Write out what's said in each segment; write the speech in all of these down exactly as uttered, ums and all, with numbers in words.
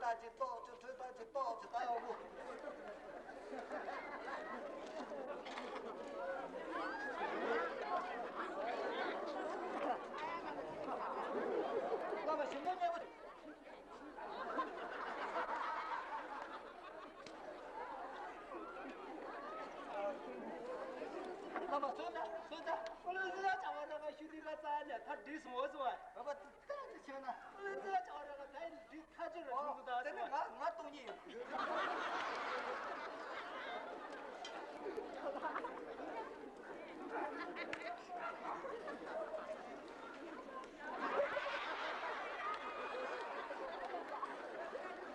ད་ཅི་ཏོག་ཅི་ཁྲོས་ད་ཅི་ཏོག་ཅི་ད་ཡོང་གོ། བླ་མ་ཞིམ་པོ་མཉེས་པོ། བླ་མ་གསོལ་ད་གསོལ་ད། ཨོ་ལེ་ཟེར་ཡ་བྱ་བ་ར་ང་ཤུ་དི་ག་ཙ་ནས་ད་འདི་སོང་ཟེར་བ། བླ་མ་ད་ཅི་བྱས་ན། ཨོ་ལེ་ཟེར་ཡ་བྱ་བ་ར་ང་ད་ཡིན་འདི་ཁ་ཅིག་ར་ཨོ་བྱུང་གི་ད་དེ་ཟེར་ནས་བ། ང་ང་གཏོང་ཉེ་ཡིན།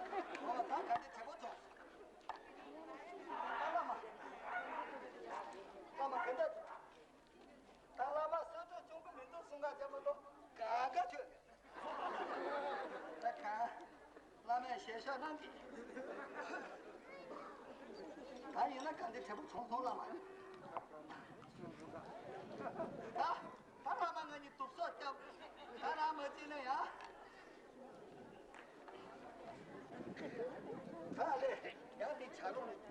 ཨོ་ད་ག་འདི་བྲེ་པོ་ཚོ། ད་བླ་མ། བླ་མ་ག་འདྲ། ད་བླ་མ་གསོལ་ཚོགས་ཆུང་ཀུ་མི་འདུག་གསུང་ག་བྱ་མི་འདུག་ག་ག་ཆོད། ད་ག་བླ་མས་ཞལ་བཞག་གནང་གི། ད་ཡིན་ན་ག་འདི་བྲེ་པོ་ཚོང་ཚོང་བླ་མ། ད་ད་བླ་མ་ང་གཉིས་དུག་སོགས་བརྒྱབ། ད་རང་མ་བརྩིས་ན་ཡང་། ད་ལས་ཡང་འདི་བྱ་རུང་། ད་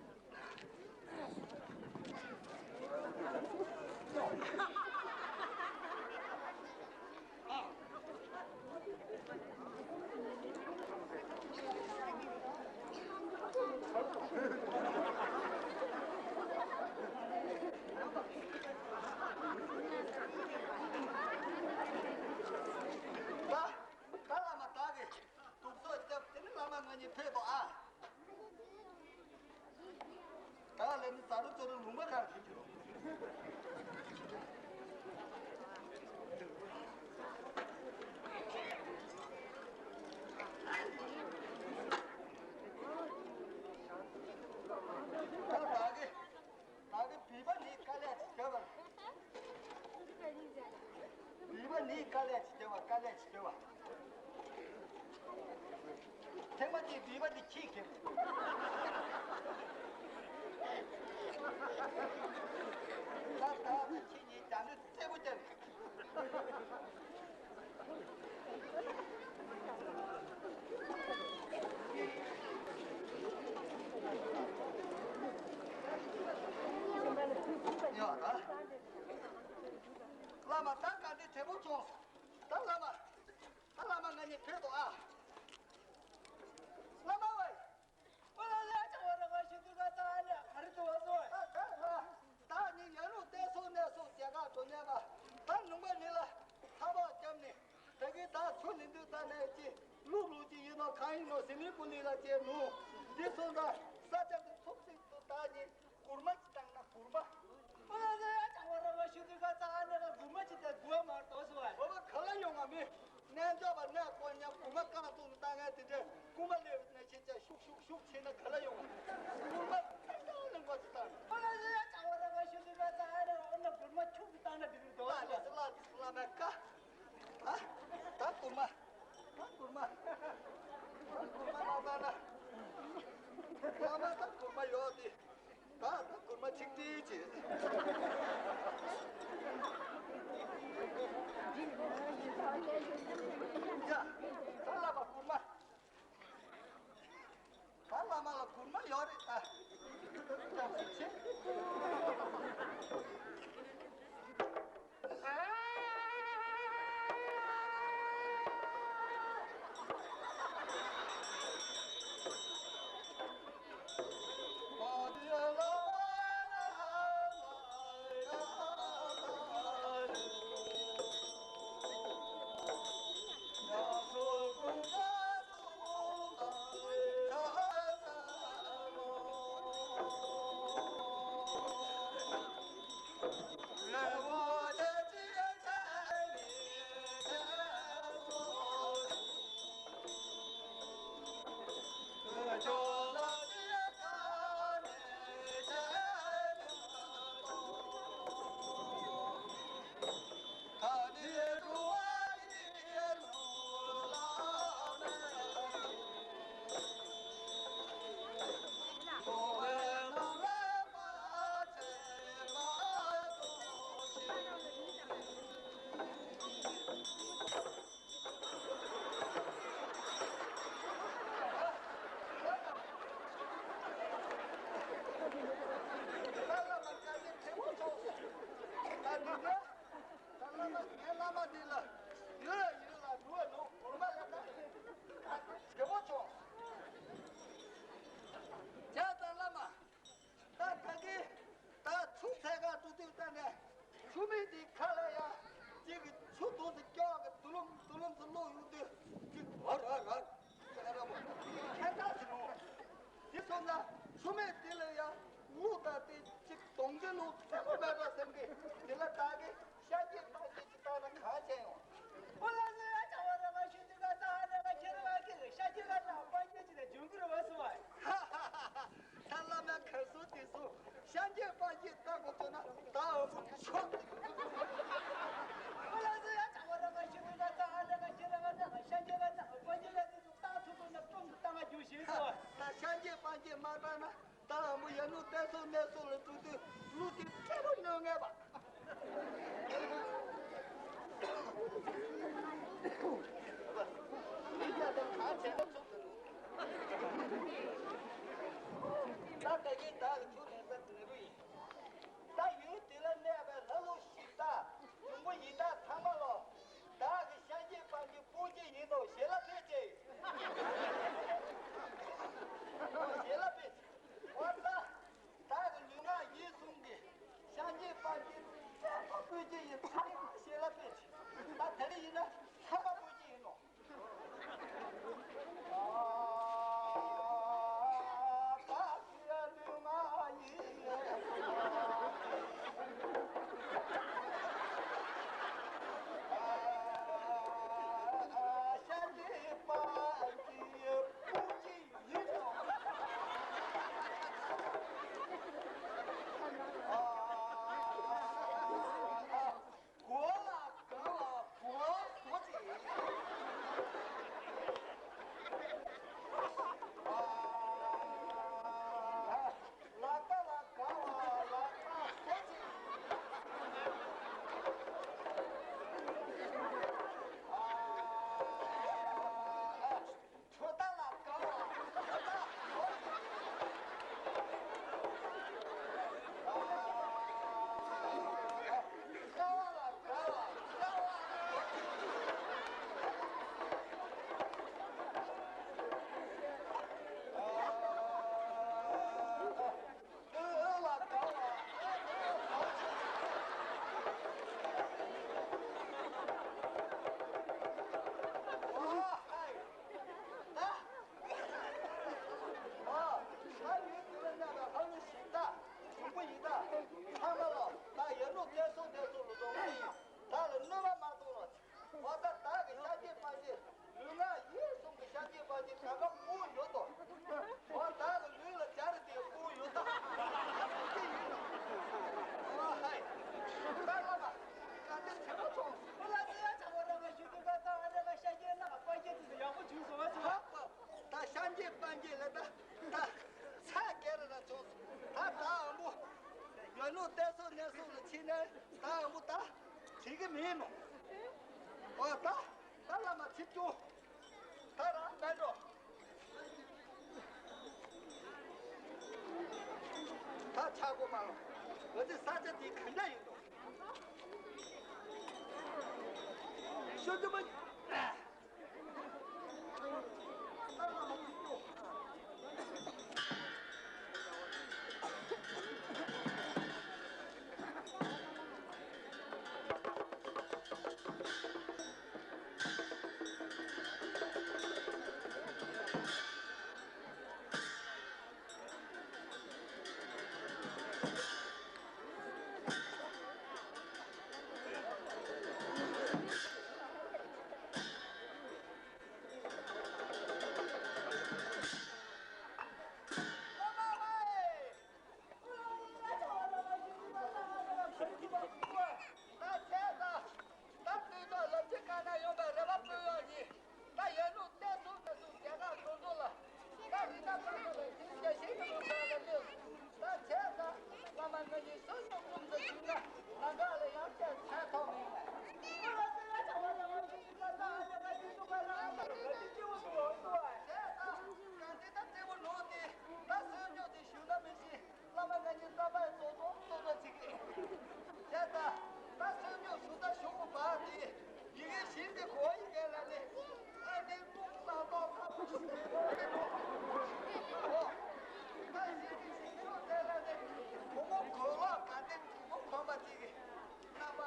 ད་བླ་མ་བདག་གིས། དུག་སོགས་བརྒྱབ་དེ་ནི་བླ་མ་ང་གཉིས་ཕེབས་དོ་ཨ། ད་ལས་ནི་ད་རུ་ད་རུ་ལུང་པ་གར་ཁྱེར་གྱི་རོ། ད་བདག་གིས། ད་གི་བིས་པ་ནི་དཀའ་ལས་ཅིག་བརྒྱབ་པ། བིས་པ་ནི་དཀའ་ལས་ཅིག་བརྒྱབ་པ་དཀའ་ལས་ཅིག་བརྒྱབ་པ། ཐེངས་མ་གཅིག་བིས་པ་འདི་ཁྱིས་ཁྱེར། ད་ད་ད་ཁྱི་གཉིས་རྒྱ་འདྲེ་རྩེ་པོ་བརྒྱབ། ཡ་ད། བླ་མ་ད་ག་འདི་བྲེ་པོ་བྱུང་། ད་བླ་མ། ད་བླ་མ་ང་གཉིས་ཕེབས་དོ་ཨ། བླ་མ་ཝེ། ཨོ་ལ་ལ་ཅག་བ་ར་བ་ཤི་དུ་ག་ད་ཨ་ལ་ག་རི་དུ་བ་སོ། ཨ་ད་ལ། ད་ནི་ཡ་ལུ་བལྟས་སོང་ནས་སོང་རྒྱ་གར་འགྲོ་ཉན་པ། ད་ལུང་པ་ནི་ལ་ཐ་བག་བརྒྱབ་ནས་ད་གི་ད་ཆུ་ལིན་དུ་ད་ནས་ཅི་ལུག་ལུག་ཅི་ཡིན་ནོ་གང་ཡིན་ནོ་ཟི་ལིང་ཀུ་ལི་ལ་ཅེ་ནུ། འདི་སོང་ད་ས་ཆ་དུ་ཐུག་སྲིད་དུ་ད་ནི་གུར་མ་ཅི་བཏང་ན་གུར་མ། ཨོ་ལ་ལ་ཡ་ཅག་བ་ར་བ་ཤི་དུ་ག་ད་ཨ་ནི་ལ་གུར་མ་ཅི་ད་གུ་བ་མ་གཏོགས་སོ། བ་བ་ག་ལ་ཡོང་ང་མི། རྣལ་འབྱོར་པ་གནས་དཀོན་མཉམ་གུང་མ་རྐང་བཙུགས་ནས་བཏང་མཁན་དེ་འདྲས་རྐུན་མ་སླེབས་ནས་ཕྱིན་ཆད་ཤུག་ཤུག་ཤུག་བྱས་ན་ག་ལ་ཡོང་། རྐུན་མ་ཕན་ཚུན་ལ་མགོ་ཚོས་བཏང་། ཁོ་ན་ཟེར་ཡ་ཆང་བ་ར་བ་ཤུ་དུ་བ་ཚ་ཨ་ར་འོ་ན་རྐུན་མ་ཁྱུག་ཏུ་བཏང་ན་འགྲིག་གི་འདུག་ལ་ལ་སི་ལ་ལ་མེ་ཀ་ཨ་ད་རྐུན་མ་ད་རྐུན་མ་ད་རྐུན་མ་ལ་ལ་ལ་ལ་མ་ད་རྐུན་མ་ཡོད་དེ། ད་ད་རྐུན་མ་ཆིག་སྒྲིལ་བྱེད། ཡ་ད་བླ་མ་རྐུན་མ། ད་བླ་མ་ལ་རྐུན་མ་ཡོད་རེད་ད། ཡག་པོ་བྱེད། ཆུ་མིག་དེ་ཁ་ལ་ཡ། གཅིག་གི་ཆུ་དུང་སུ་སྐྱོག་གི་དུ་ལུམ་དུ་ལུམ་སུ་བླུག་ཡོང་དུས་གཅིག་ཧར་ཧར་ཧར་ཁྱེད་ར་མོ་ཁྱེད་ར་ཟེར་ནོ། དེ་སོང་ན་ཆུ་མིག་དེ་ལ་ཡ་བླུག་ད་དེ་གཅིག་དོང་གི་བླུག་ཚད་པོ་མེད་པ་སེམས་ཀྱི་དེ་ལ་བདག་གི་ཤ་འགྱེད་པ་ཞིག་ཅིག་བཏང་ན་གང་བྱས་ཡོང་། ཨོ་ལ་ཟེར་ཡ་ཆ་བ་ར་མ་ཤུ་དུ་ག་ས་ཧ་ར་མ་ཁྱེད་ར་མ་ཁྱེད་ཤ་འགྱེད་ག་ན་པ་འགྱེད་ཅིག་ན་འཇུང་གི་ར་མ་སུ་བ། ད་བླ་མ་གར་སོང་དེ་སོང་ཤ་འགྱེད་པ་འགྱེད་ལྟ་དགོས་ཚོད་ན་ད་འོ་བུ་ཆོག་ཨོ་ལ་ཟེར་ཡ་ཆ་བ་ར་མ་ཤུ་དུ་ག་ས་ཧ་ར་མ་ཁྱེད་ར་མ་ཤ་འགྱེད་ག་ན་པ་འགྱེད་ག་དེ་ཚོ་ལྟ་ཐུབ་དགོས་ན་སྟོང་གི་ལྟ་མ་རྒྱུ་ཞེས་སོ། ད་ཤ་འགྱེད་པ་འགྱེད་མ་བཏང་ན། ད་ལ་མོ་ཡ་ནུ་ཏེ་སོ་ནེ་སོ་ལ་འགྲོ་དུས་གླུ་དེ་སྐྱེ་བོ་ཉོ་ངེས་པ། ད་ད་གིན་ད་ལ་ཆུ་ལེན་ས་དེ་རུ་ཡིན། ད་ཡུལ་དེ་ལ་གནས་པའི་ལྷ་ཀླུ་གཞི་བདག་འབྱུང་པོ་ཡི་དྭགས་ཚང་མ་ལོ། བདག་གི་ཤ་འགྱེད་པ་འགྱེད་སྤུན་མཆེད་ཡིན་ནོ་ཞེ་ལ་ཕེབས་ཅེས། ཞེ་ལ་ཕེབས་ཅེས། འོ་ད། བདག་གི་ལུས་ངག་ཡིད་གསུམ་གྱི་ཤ་འགྱེད་པ་འགྱེད་བཙན་པོ་སྤུན་མཆེད་ཡིན་ཚང་མ་ཞེ་ལ་ཕེབས་ཅེས། ད་དེ་རིང་ཡིན་ན་ཚང་མ་སྤུན་མཆེད་ཡིན་ནོ། གོ་ལ་ག་བ་གོ་གོ་ཅི། ལ་ཀ་ལ་ག་བ་ལ་ཀ་གོ་ཅི། ཁྲོ་ད་ལ་དགའ་བ་ཁྲོ་ད་ཁྲོ། དགའ་བ་ལ་དགའ་བ་དགའ་བ། ལུས་ངག་ཡིད་གསུམ་གྱི་ཤ་འགྱེད་པ་ཅིག་ག་ག་སྤུ་ཡོད་དོ། འོ་ད་གི་ལུས་ལ་སྦྱར་ཏེ་སྤུ་ཡོད་དོ། འོ་ཧའི། ད་ལ་མ་ག་དེ་ཆེན་པོ་ཚོང་། ཁོ་ལ་ཟེར་ཡ་ཆ་བོ་ར་མ་ཞུ་དུས་ག་ད་ཨ་ར་ལ་ཤ་འགྱེད་ན་པ་འགྱེད་དུས་སུ་ཡག་པོ་བྱུང་སོང་བ་ཚོ། ཧ་པ་ད་ཤ་འགྱེད་པ་འགྱེད་ལ་ད་ད་ཚ་གེ་ར་ར་བྱུང་སོང་། ད་ད་ཨ་མོ་ཡོད་ནོ་ཏེ་སོ་ནེ་སོ་ལ་ཕྱིན་ནས་ད་ཨ་མོ་ད་བྲིས་གི་མིན་ནོ། འོ་ད་ད་ལ་མ་ཚིག་ཅུང་། ད་རང་མེད་འགྲོ། ད་ཆག་སྒོ་མ་ལོངས། འོ་ཙི་ས་ཆ་དེ་ག་འདྲ་ཡིན་འགྲོ། ཤོད་དུ་མ། ད་ལ་མ་ཚིག་ཅུང་། ད་བརྟན་ཐོག་ལོ་གཅིག་ག་ན་ཡོང་བའི་རེ་བ་སྤོས་ཡོང་ཡིན། ད་ཡར་ལུང་བསྟན་སྲུང་དེ་ཚོ་རྒྱ་གར་གྲོང་ཚོ་ལ། ད་རི་ཐང་ཁ་ཐོག་ལ་ཡིན་རྒྱ་ཞིག་གི་ལུང་ཚང་ལ་སླེབས། ད་བྱས་ཙང་བླ་མ་ང་གཉིས་བསོད་སྙོམས་སྐུ་མདུན་ཞུས་ན་ནམ་མཁའ་ལ་ཡང་བསྐྱར་ཚད་ཐོག་མིན་ལ། བྱས་ཙང་དགའ་ལྡན་ད་རྩེ་མོ་ནོར་ཏེ་ད་བསོད་སྙོམས་དེ་ཞུ་ན་མི་ཤེས། བླ་མ་ང་གཉིས་རྩ་བའི་གཙོ་གཙོ་གཙོ་གཙོ་བྱེད་ཀྱི། བྱས་ཙང་ད་སེམས་ཉོག་ཞུ་ད་ཞུ་དགོས་པ་དེ་ཡི་གེ་བཞིན་དེ་གོ་ཡི་གེ་ལ་ནི་ཨ་ནི་ཀུན་ལ་ཏོག་ཁ་པོ་ཞིག་རེད་འགྲོ། ཨོ། ད་ཡི་གེ་བཞིན་ཞུ་དེ་ལ་ནི་བུ་མོ་གོས་ལོག་ག་དེ་བུ་མོ་གོན་པ་ཅིག་གི་ན་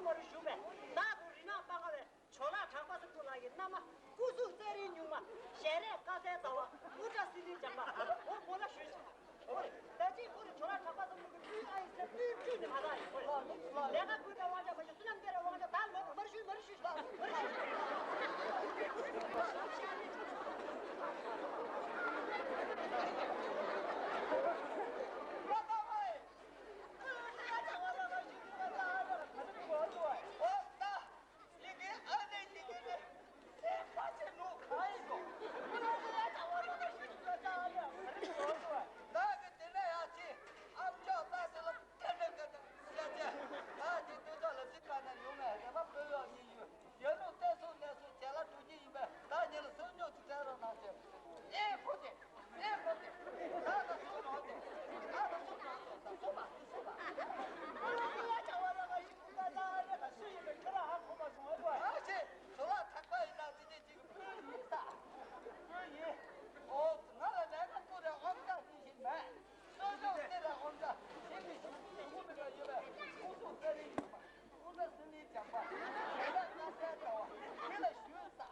མ་རུ་བཞུགས་པའི་བདག་པོ་རི་ནག་པ་ང་བའི་ཇོ་ལགས་གྲགས་པ་སེམས་ཚོགས་ལགས་ཀྱི་མནའ་མ། སྐུ་གཟུགས་རྩེ་རིང་སྨྱུག་མ། ཞལ་རས་དཀར་གསལ་ཟླ་བ། དབུ་སྐྲ་སིལ་ལིང་ལྗང་པ། འོ་མོ་ལ་ཞུས་སོ། འོ་ད་ཅིག་ཁོ་རེ་ཇོ་ལགས་གྲགས་པ་སེམས་ཚོགས་ཀྱི་སྤུན་ཨ་ཡི་སེ་སྤུན་བཅུ་ནི་མ་ལགས་ཡིན། འོ་ལས་ཀ་ཀུན་ཀྱང་དབང་ཆ་མ་ཞུ། བསོད་ནམས་སྟེར་བའི་དབང་ཆ་དག་མ་རུ་མ་རུ་ཞུས། མ་རུ་ཞུས། མ་རུ་ཞུས། ཨོ། ང་ལ་ལས་ཀ་ཀུ་རེ་དབང་ཆ་ཞིག་མེད། གསོལ་ལྕོག་སྟེར་བའི་དབང་ཆ་ཞིག་གི་ཞིག་གི་ཞིག་གི་མི་ལ་ཡོད་པའི་སྐུ་གཟུགས་རྩེ་རིང་སྨྱུག་མ། དབུ་སྐྲ་སིལ་ལིང་ལྗང་པ། ཞལ་རས་དཀར་གསལ་ཟླ་བ། མི་ལ་ཞུས་ས།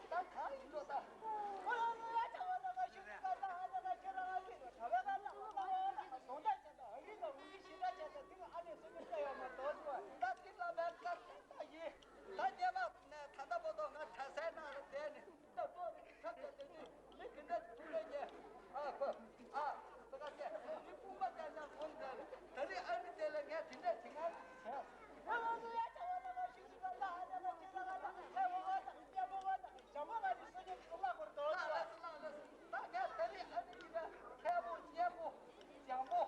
ད་གང་ཡིན་འགྲོ་ད། ཁོ་རང་ལ་ཡ་ཆ་བ་ལ་ང་ཞུ་གི་ད་ད་ཨ་ལ་ང་ཁྱེད་རང་ཨ་ལི་རོ་གྲྭ་བའི་ང་ལ་ང་ལ་ང་ལ་གདོང་འདྲ་བྱས་ད་ཨ་རི་ལ་འུ་ཅི་ཞི་འདྲ་བྱས་ད་དེ་ང་ཨ་ནེ་སུ་མི་འདྲ་ཡོད་མ་གཏོགས་སུ་ད་དེ་ལ་བའི་དཀར་གསལ་ད་ཡིན། ད་ཉེ་མ་ནས་ད་ལྟ་བར་དུ་ང་གྲྭ་སའི་ནང་ལ་བསྡད་ནས། ད་ལྟ་བར་དུ་ཁྱབ་བསྡད་དེ་དུས་མི་དེ་འདྲ་ཐུག་ལས་ཉེ། ཨ་ཁོ་ཨ་ད་ག་ཚད་མི་དཔུང་པ་བསྟན་ན་ཁོང་དེ་ད་རེས་ཨ་རི་དེ་ལ་ངས་དེ་འདྲ་བྱེད་ང་བྱས། ང་ང་ཚོ་ཡ་ཆ་བ་ལ་ང་ཞུ་ཞུ་ལ་ལ་ཨ་ལ་ང་ཁྱེད་ལ་ང་ལ་ལ་ང་ང་ད་ལྟ་བར་དུ་ང་ཞུ་སུ་ཉིད་སྐུ་ལ་ཁོར་དོ། ལགས་ལགས་ལགས་ལགས། ད་ངས་ད་རེས་ཨ་ནི་ཡིན་པའི་མཁས་པོ་སྙན་པོ་ལྗང་པོ་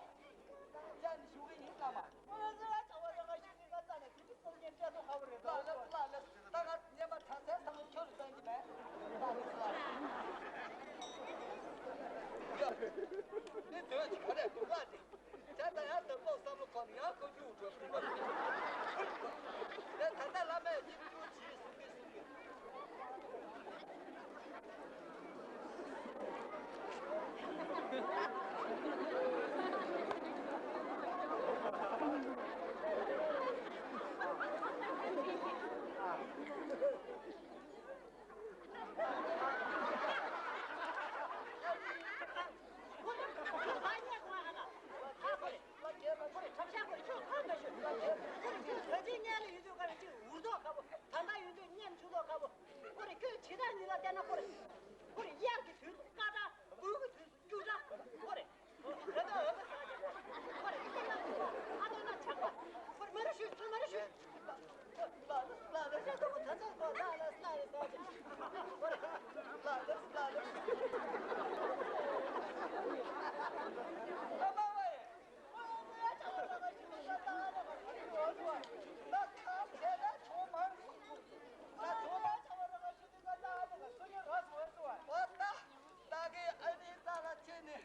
ཡ་ནི་ཞུ་གི་ཡིན་ལ་མ། ང་ཚོ་ཡ་ཆ་བ་ལ་ང་ཞུ་ཞུ་ང་རྩ་ནས་དེ་འདྲ་སྟོབས་ཆེན་སྤྲད་ཐུབ་ཁ་བོ་རེད་དོ། ལགས་ལགས་ལགས་ལགས། ད་ང་ཉེ་མ་གྲྭ་སའི་ས་ཁུལ་ཁྱོད་རུ་བཏང་གི་མེད། ལགས་ལགས་ལགས། ཡ་ནི་དོན་གྱི་ག་རེ་འདུག་ལགས་ཏེ། ད་ལྟ་ཡང་བདག་པོ་བསམ་བློ་ཁོ་ན་ཡང་ཁོ་རྒྱུགས་འགྲོ་ཐུབ་པ་རེད། ད་ད་ལྟ་བླ་མས་ཡིད་སྐྱོ་བྱེད་གསུང་གི་གསུང་གི། ཁོ་རེ་ཁྲབ་ཤ་ཁོ་རེ་ཁྱོད་ཁ་མ་ཤོད། ཁོ་རེ་ཁྱོད་ཟ་ཅིག་ཉལ་ལ་ཡོད་དུས་ཁ་རེ་ཅིག་འུར་ཐོག་ཁ་བོ། ད་ལྟ་ཡོད་དུས་ཉན་ཆུ་ཐོག་ཁ་བོ། ཁོ་རེ་ཁྱོད་ཇི་ལྟར་ཉིན་ལ་བལྟས་ན་ཁོ་རེ། ཁོ་རེ་དབྱར་གྱི་དུས་སུ་སྐར་གྲངས། དགུན་གྱི་དུས་སུ་སྐྱུག་གྲངས། ཁོ་རེ། ཁོ་རེ་ད་ལྟ་འོ་མ་ཟ་རྒྱུ། ཁོ་རེ་ཁྱེད་ལ་ཨ་ཏོ་ན་ཆག་པ། ཁོ་རེ་མ་རུ་ཞུ་ཚུལ་མ་རུ་ཞུ། ལ་ལ་ལ་ལ་ལ་ལ་ལ་ལ་ལ་ལ་ལ། པ་སོག་པོ་ལུག་གི་ས་ལ་བཅད་ནས།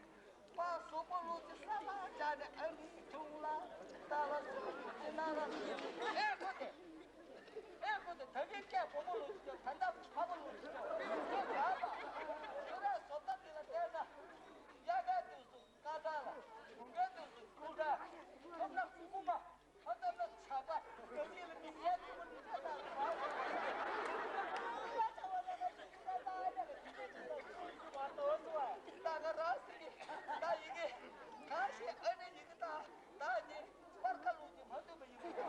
པ་སོག་པོ་ལུག་གི་ས་ལ་བཅད་ནས་ཨ་ནི་ཁྱུང་ལ་ད་ལ་སོག་པོ་ལུག་གི་ན་ལ་ཨེ་ཁོ་དེ། ཨེ་ཁོ་དེ་ད་གིན་སྐད་བོ་མོ་ལུག་གི་ད་ལྟ་ཕ་བོ་ལུག་གི་ཁྱོད་ར་བཟོ་ལྟ་དེ་ལ་བལྟས་ན། དབྱར་ཁའི་དུས་སུ་སྐར་གྲངས་ལ། དགུན་ཁའི་དུས་སུ་སྐྱུག་གྲངས། ཁྱོད་ན་ཁུ་ཁུ་མ། ད་ལྟ་ཆགས་པ་དང་ཉིད་ལ་མི་ཚེ་གཅིག་པུ་འདི་འདྲ་དང་། ད་ཆ་བ་ལ་ང་ཞིག་གི་ད་ད་ཨ་ཉག་གི་དུས་ཚོད་ཅིག་ལ་ཚུར་ཞུ་བ་ཏོ་སུ་བ། ད་ང་རང་སེ་གི་ད་ཡི་གེ་གང་ཞིག་ཨ་ནི་ཡི་གེ་ད་ད་ནི་སྤར་ཁ་ལུག་གི་མ་འདུག་པ་ཡིན་པ།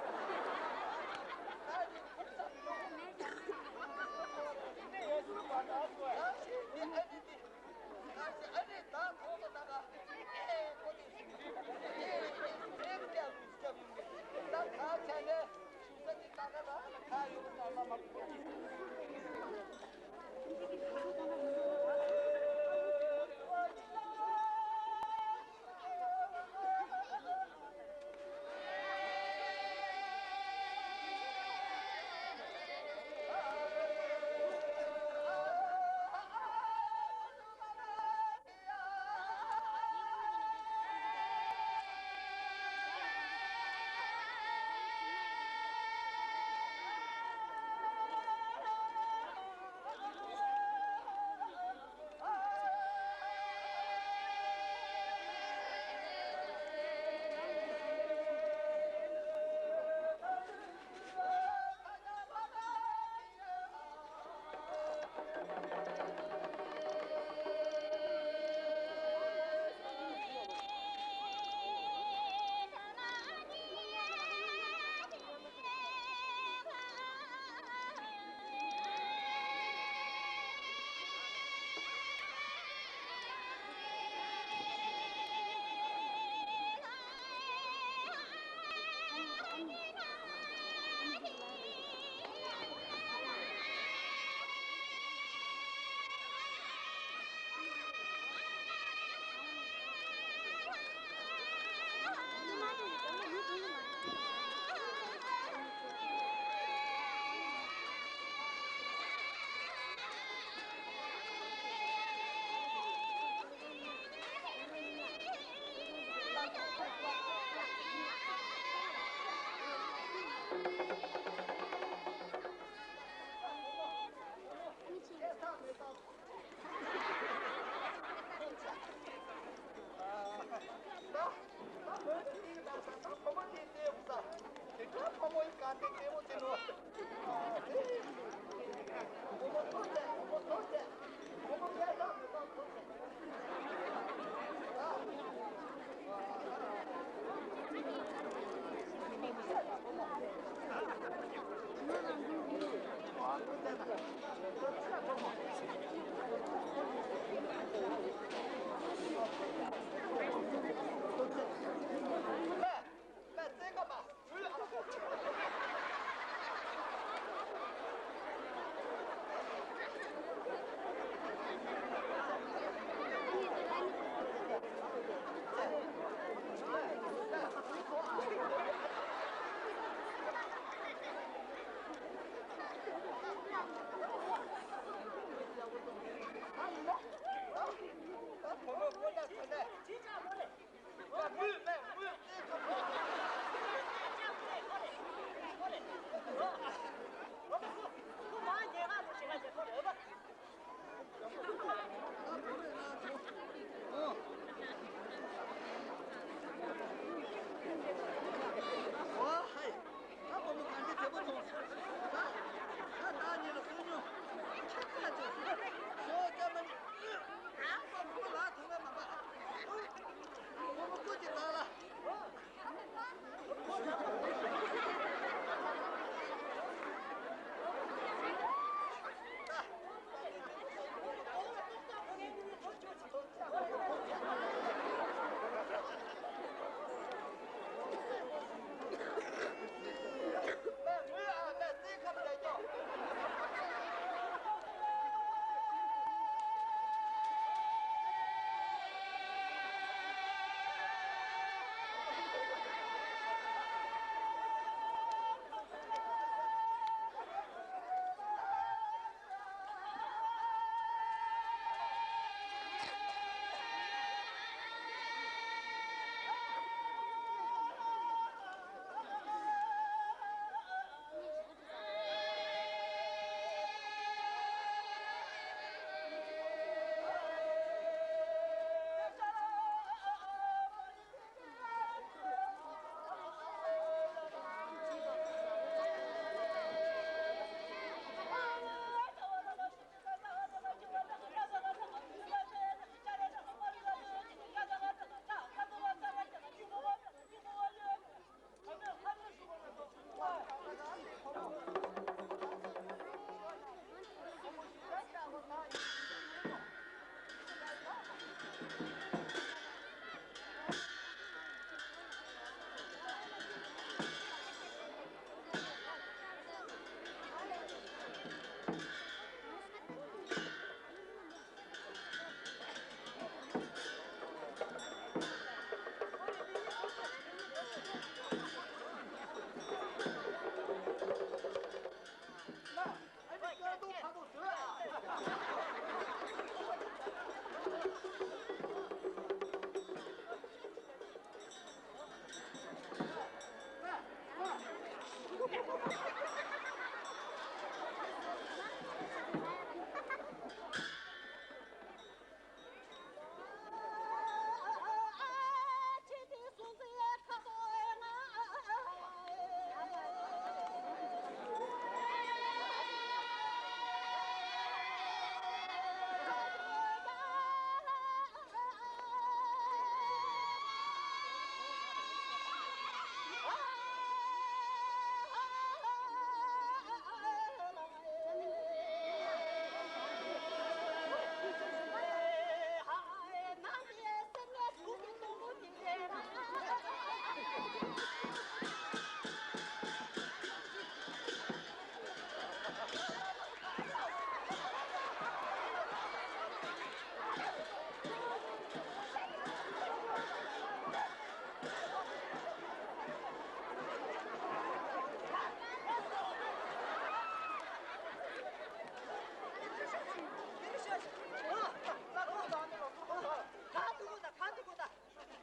ད་ནི་ཁུག་ས་མི་འདུག་འདི་འདྲ་ཡོད་སུ་བ་ད་སུ་བ།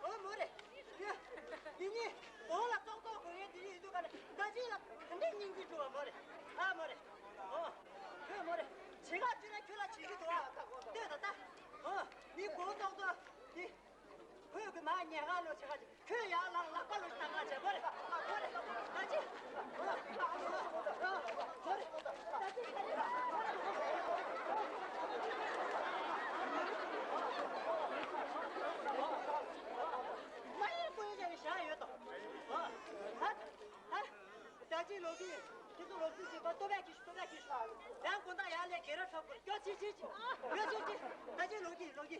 འོ་མོ་རེ། ཡ། འདི་གཉིས་འོ་ལ་ཙོག་ཙོག་གོ་ཡེ་འདི་ཡིན་འདུག་ག་ནས་ད་ཅི་ལ་ག་འདྲས་སྙིང་རྗེ་འགྲོ་བ་མོ་རེ། ཨ་མོ་རེ། འོ། ཁྱོད་མོ་རེ། ཇི་ག་ཅི་ན་ཁྱོད་ལ་བྱེད་ཀྱི་འདུག་ཨ། ལྟོས་ད་ད། འོ། འདི་གོ་ཙོག་ཙོག་འདི། ཁོས་གི་མ་ཉལ་ཁ་ལོ་ཆ་ཁ་ཅིག་ཁོས་ཡར་ལངས་ལག་པ་ལོ་ཆ་ཁ་ཅིག་ཁོ་རེ་ཁོ་རེ་ད་ཅི་ཁོ་རེ་ད་ཅི་ཁོ་རེ་ད་ཅི་ཁོ་རེ། མ་ཡིན་ཁོ་ཡིན་ཀྱང་བཞག་ཡོད་དོ། ཨ་ད་ད་ད་ཅི་ལོ་གི་ཁྱེད་ཚོ་ལོ་ཚིགས་ཟིན་པ་ལྟོ་བས་ཀྱི་ལྟོ་བས་ཀྱི་ཤོག་ཡང་དགོང་དག་ཡར་ལས་རྒྱལ་རབས་འཁྲབ་དགོས། སྐྱོ་ཅི་ཅི་ཅི་སྐྱོ་ཅི་ཅི་ད་ཅི་ལོ་གི་ལོ་གི།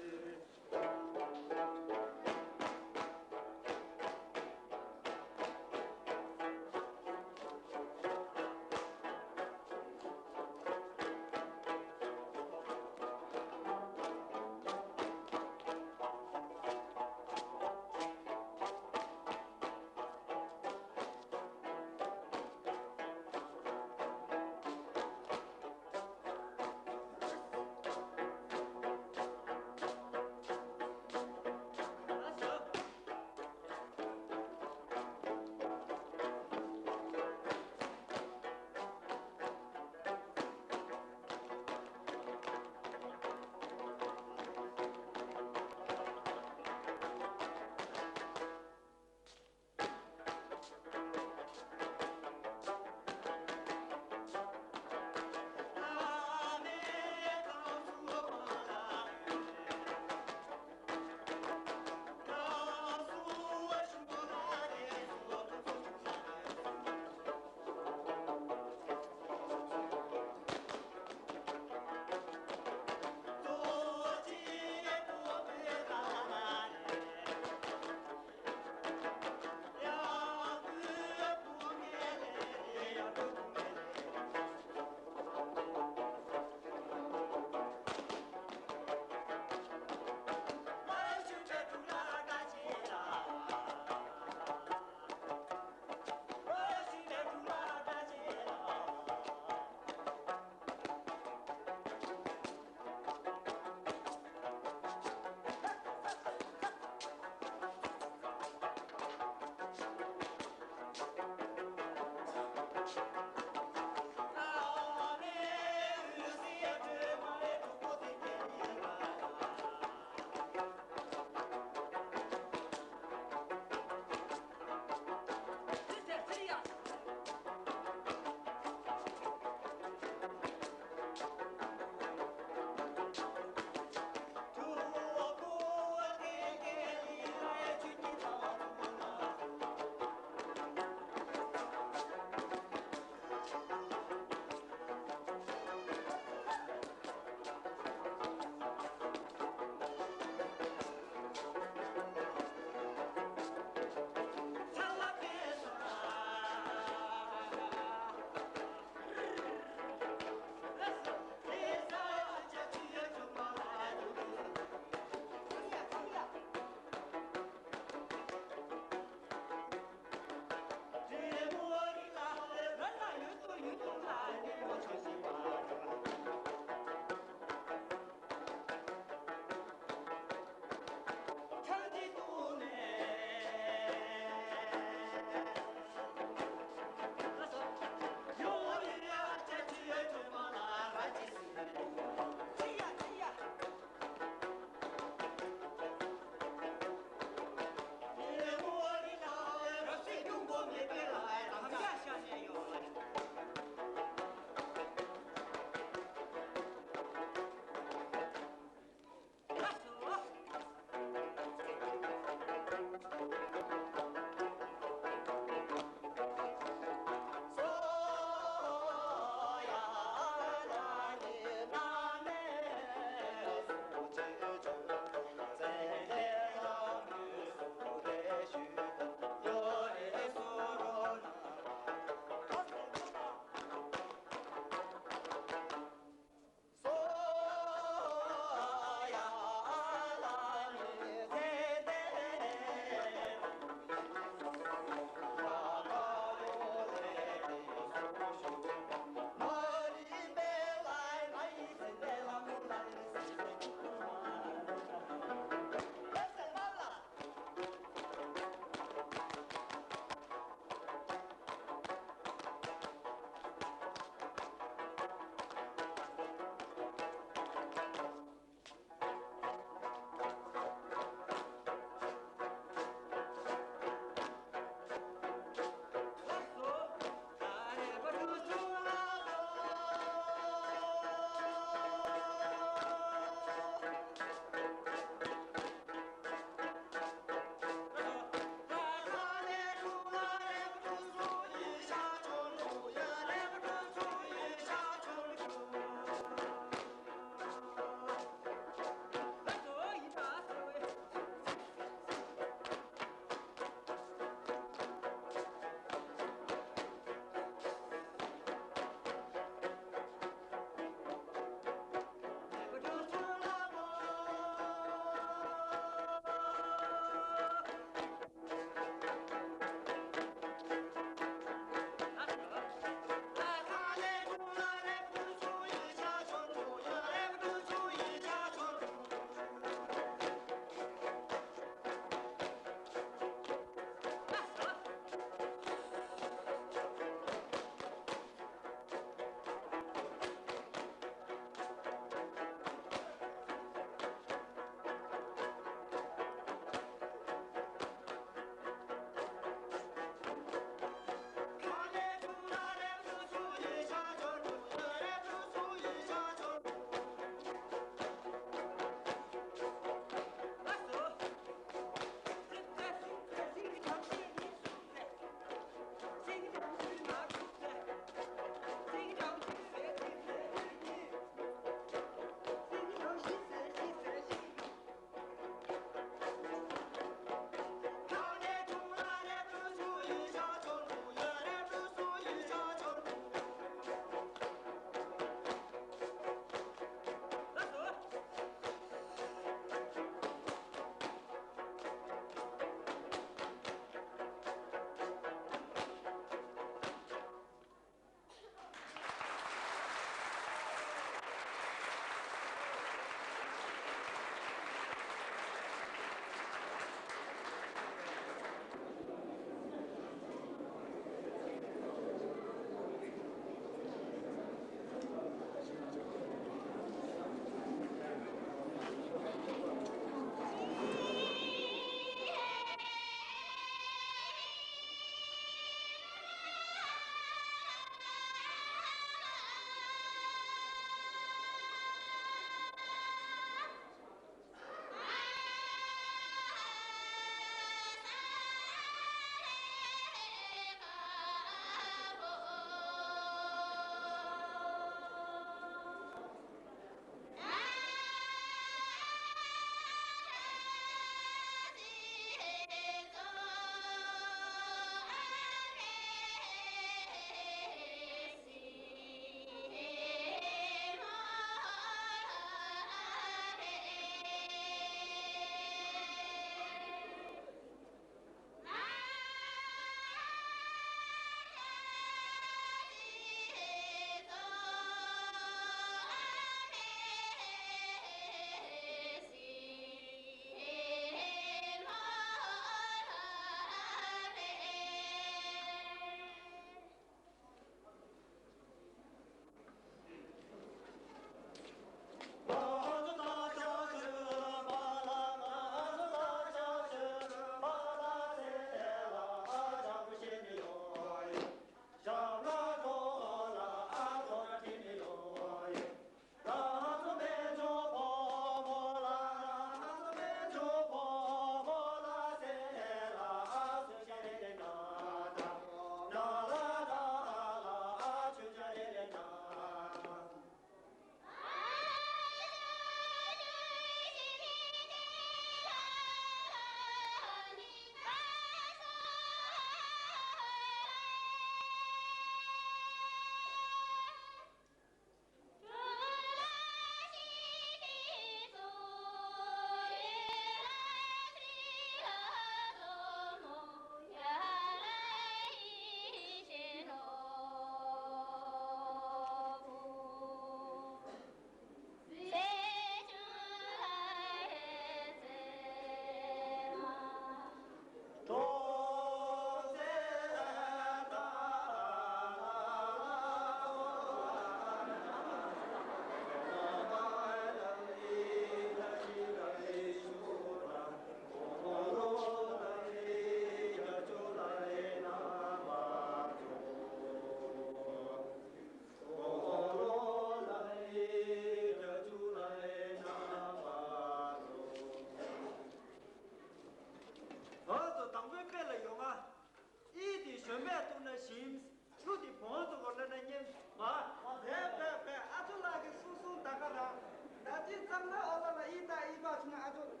ཨ་ཅེ་ཙམ་ན་ཨ་ལ་ལ་ཨི་ད་ཨི་བ་ཆུ་ན་ཨ་ཇོ་ལས་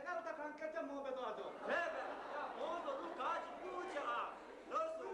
ཀ་ལ་ད་གང་སྐད་ཆ་མོ་བེ་དོ་ཨ་ཇོ། བེ་བེ་ཡ་མོ་དོ་ལུ་ག་ཅི་ཀུ་ཆ་ཨ་ལོ་སོ།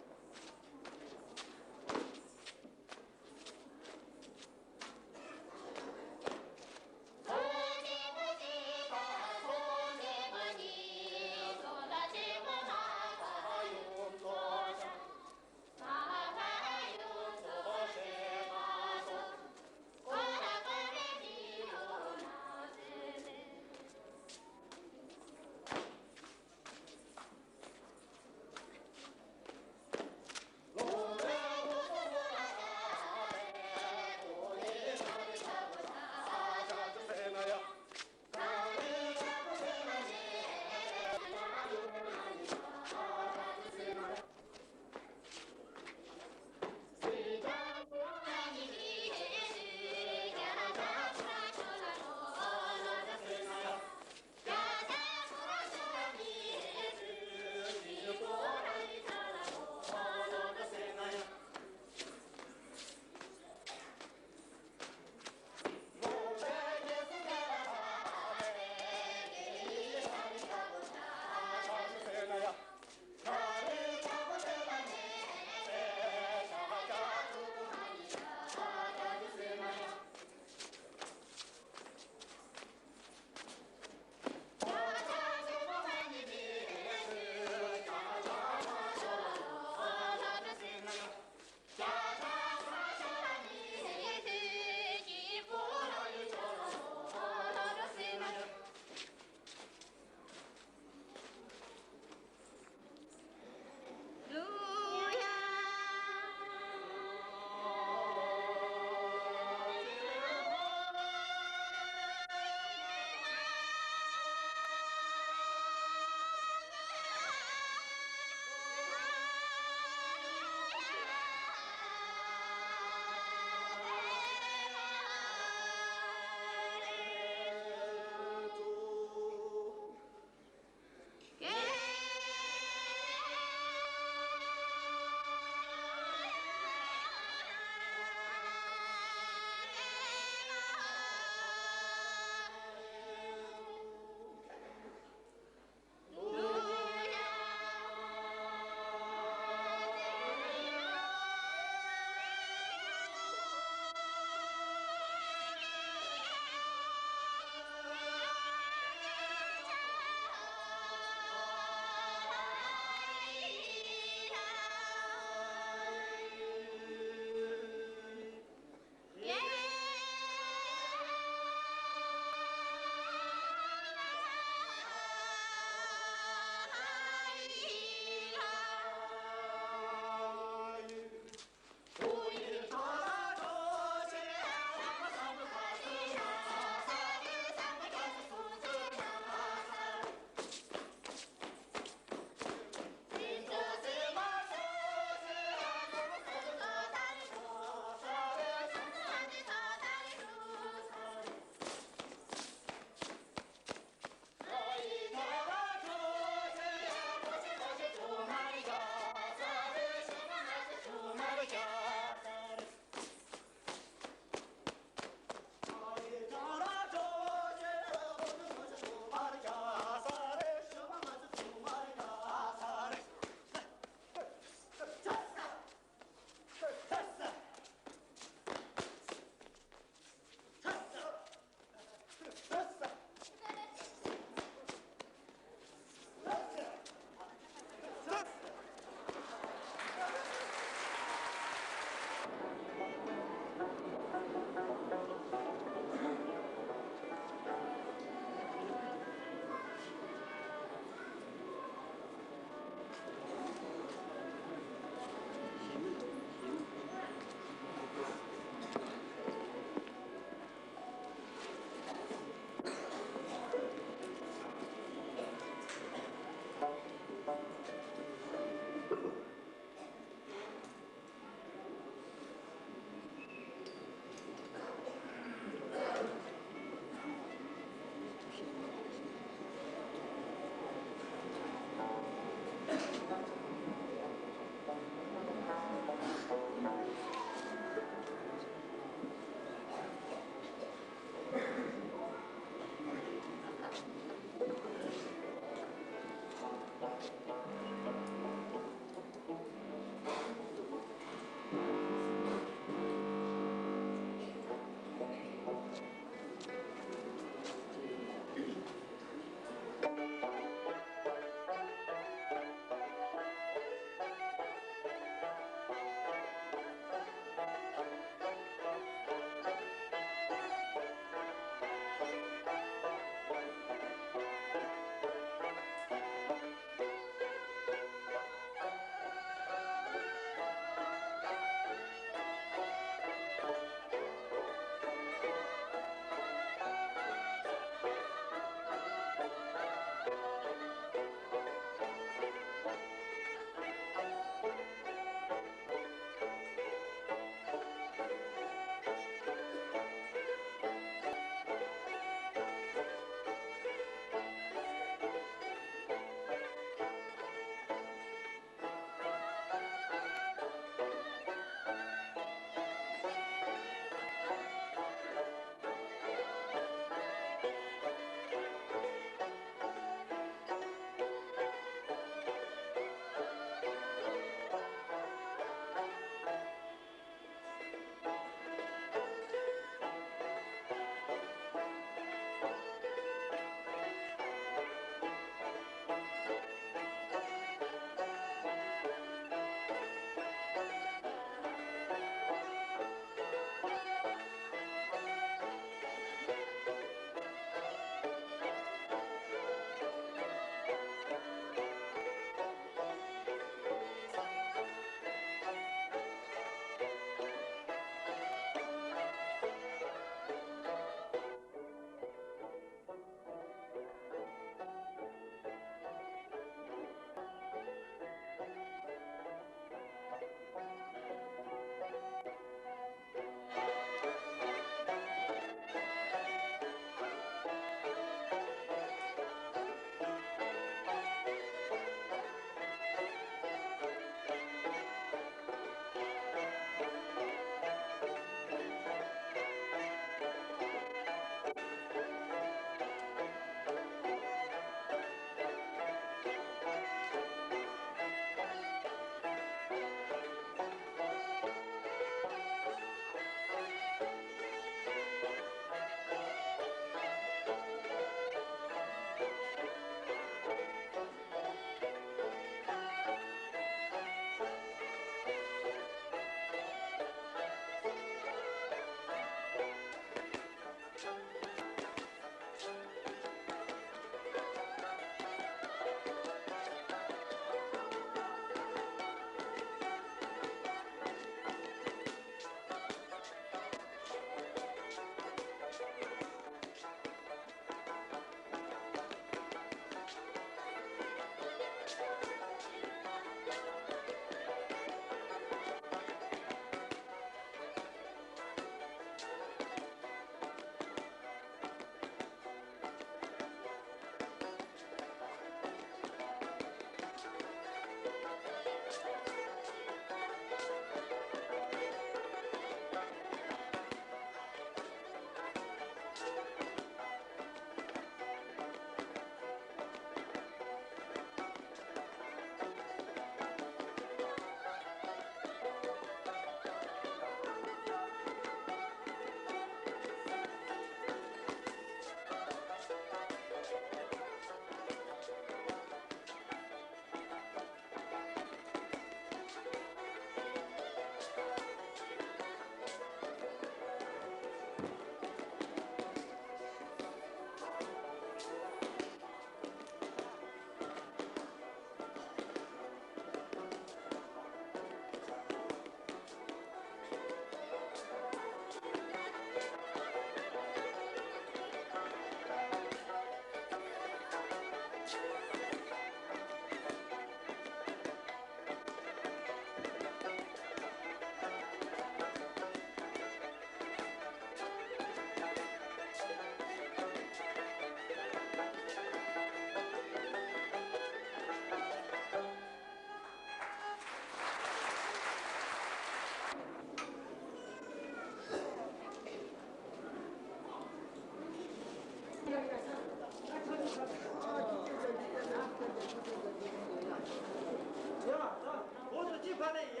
ཡ།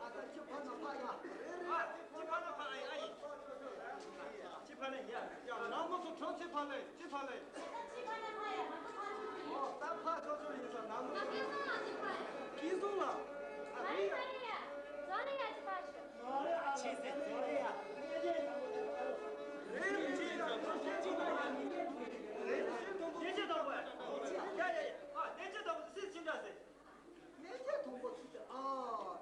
ཨ་ད་ཅི་ཕ་ན་ཕ་ཡ། ཨ་ཅི་ཕ་ན་ཕ་ཨ་ཡ་ཨ་ཡི། ཅི་ཕ་ན་ཡ། ཡ་ནང་མོ་སུ་ཁྲོ་ཅི་ཕ་ན་ཅི་ཕ་ན། ཨོ་ད་ཕ་ཁྲོ་ཆོ་ཡིན་ས་ནང་མོ་སུ། ཀི་སོང་ལ། ཨ་ཧི་ཡ། ཆེ་སེ་ཚོ་རེ་ཡ། རེ་རེ་ཅི་ཡིན་ས་ཁྲོ་ཆོ་ཅི་ཕ་ཡ། རེ་རེ་ཅི་དང་པོ་ཡ། ཡ་ཡ་ཡ། ཨ་ནེ་ཅི་དང་པོ་སི་ཅི་འདྲ་སེ། གནས་བརྒྱད་དང་པོ་ཚུལ་གྱི་ཨ་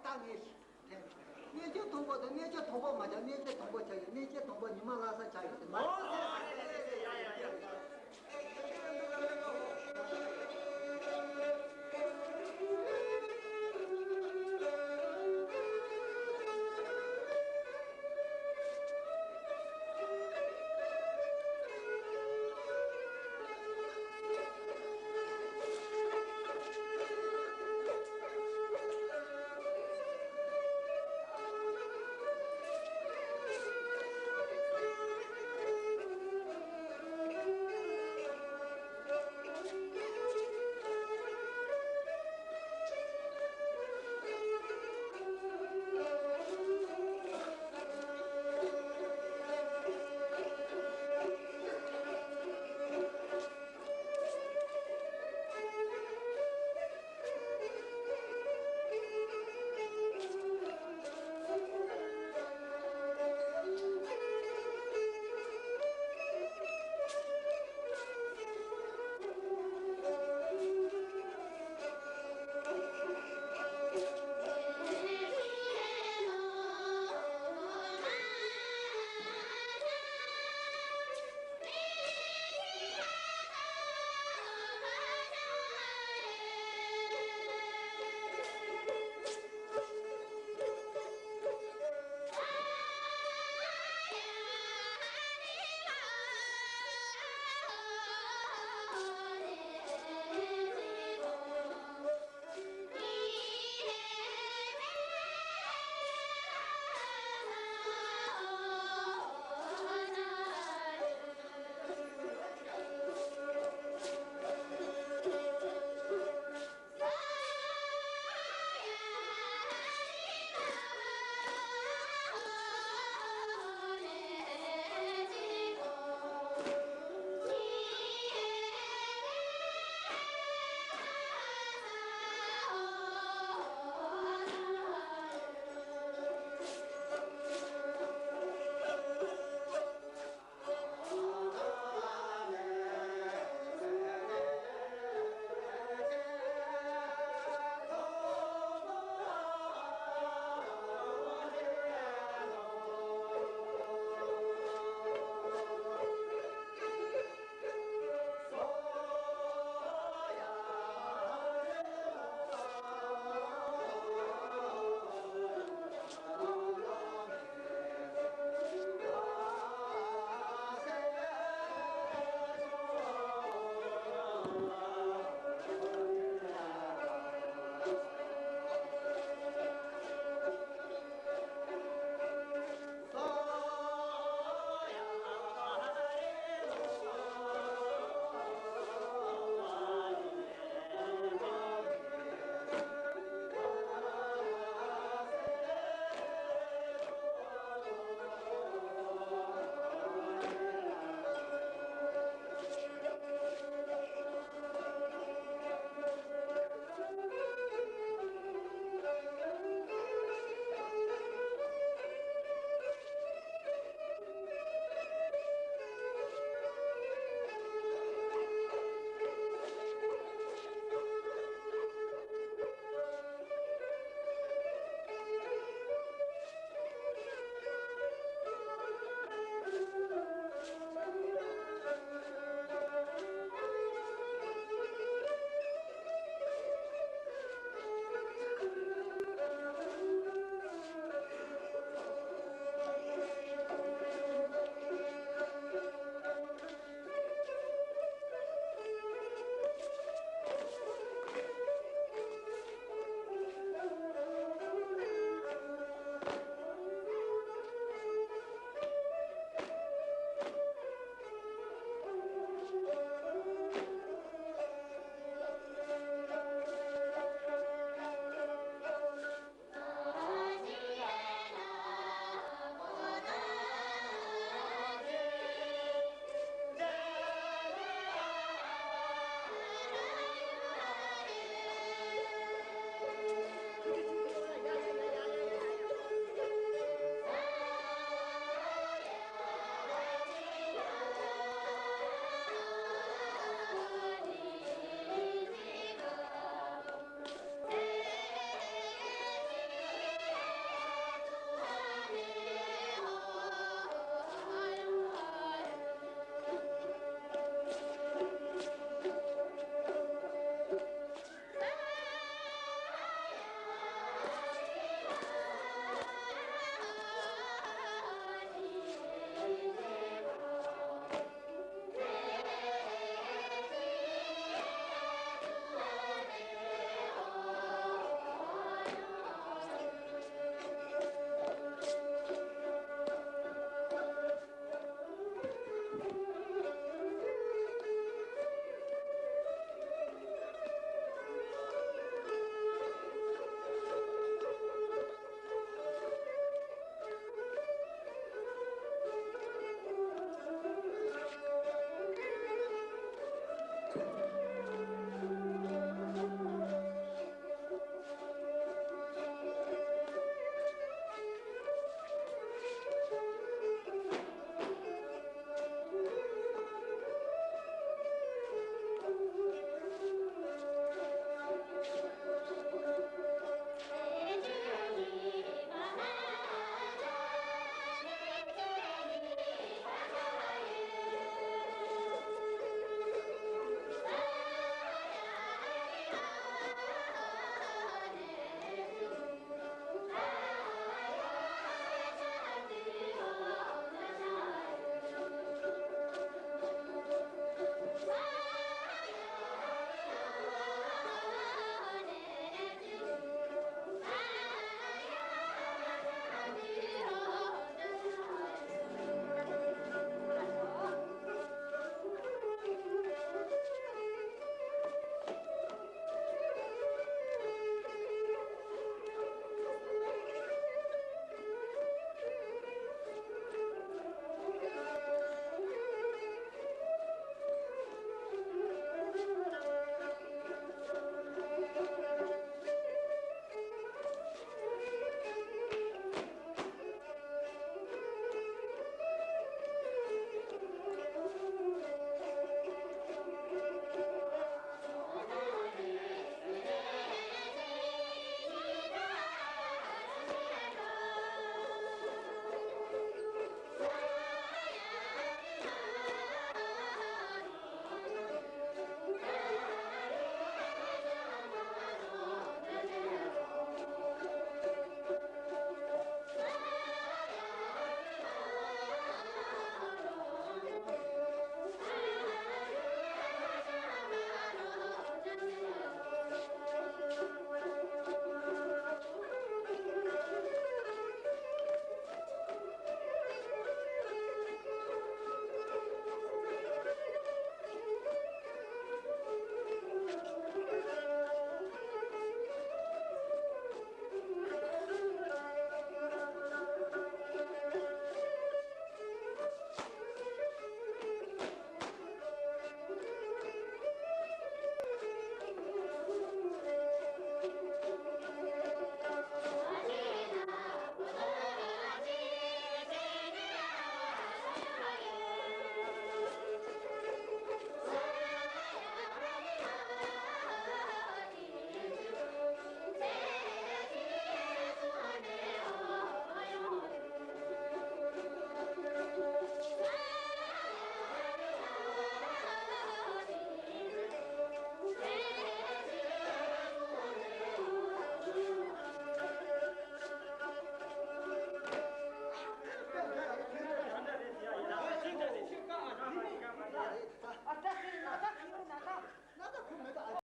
ད་ངས་ཐེངས་གནས་བརྒྱད་དང་པོ་དང་གནས་བརྒྱད་དང་པོ་མ་ཆགས། གནས་བརྒྱད་དང་པོ་ཆགས་ཡོད། གནས་བརྒྱད་དང་པོ་ཉི་མ་ལྷ་ས་ཆགས་ཡོད་དེ་མ། ཨོ་ཟེ་ཟེ་ཟེ་ཟེ་ཡ་ཡ་ཡ།